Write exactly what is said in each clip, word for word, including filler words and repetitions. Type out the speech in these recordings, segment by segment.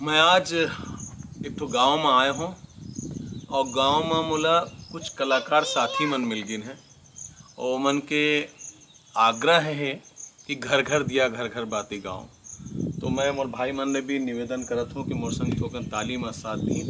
मैं आज एक ठो गांव म आए हों अउ गांव म मोला कुछ कलाकार साथी मन मिल गिन हे। ओमन के आग्रह हे कि घर घर दिया घर घर बाती गाओ। तो मैं मोर भाई मन ले भी निवेदन करत हों कि मोर संग थोकन ताली म साथ दी।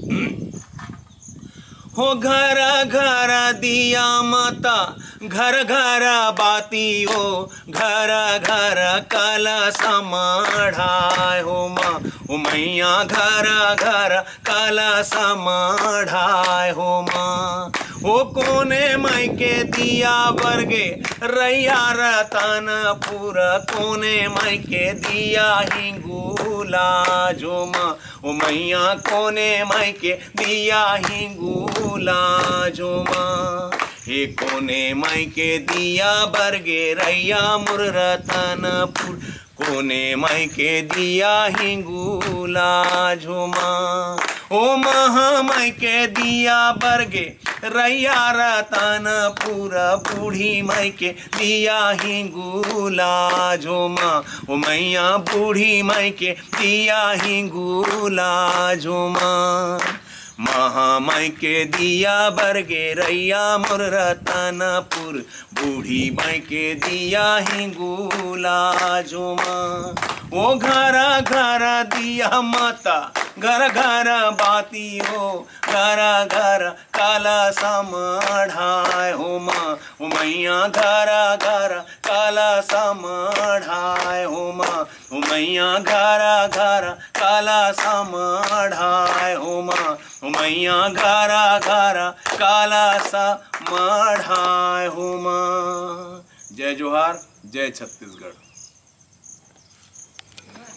हो घरा घरा दिया मता, घर घर बाती ओ, घरा घरा कलश मढ़ाए हो माँ। ओ मैया घरा घरा कलश मढ़ाए हो माँ। ओ कोने माई के दिया बरगे, रैया रतनपुर कोने माई के दिया हिंगुला जो माँ। ओ मैया कोने माई के दिया हिंगुला जो माँ। हे कोने माई के दिया बरगे, रैया मोर रतनपुर कोने माई के दिया हिंगुला जो माँ। ओ महा माई के दिया बरगे, रैया रतनपुर बूढ़ी माई के दिया हिंगुला जो माँ। ओ मैया बूढ़ी माई के दिया हिंगुला जो माँ। महा माई के दिया बरगे, रैया मोर रतनपुर बूढ़ी माई के दिया हिंगुला जो माँ। ओ घरा घरा दिया मता, घर घर बाती ओ, घरा घर कलश मढ़ाए हो माँ। ओ मैया घरा घर कलश मढ़ाए हो माँ। ओ मैया घरा घर कलश मढ़ाए हो माँ। ओ मैया घरा घर कलश मढ़ाए हो माँ। जय जोहार, जय छत्तीसगढ़।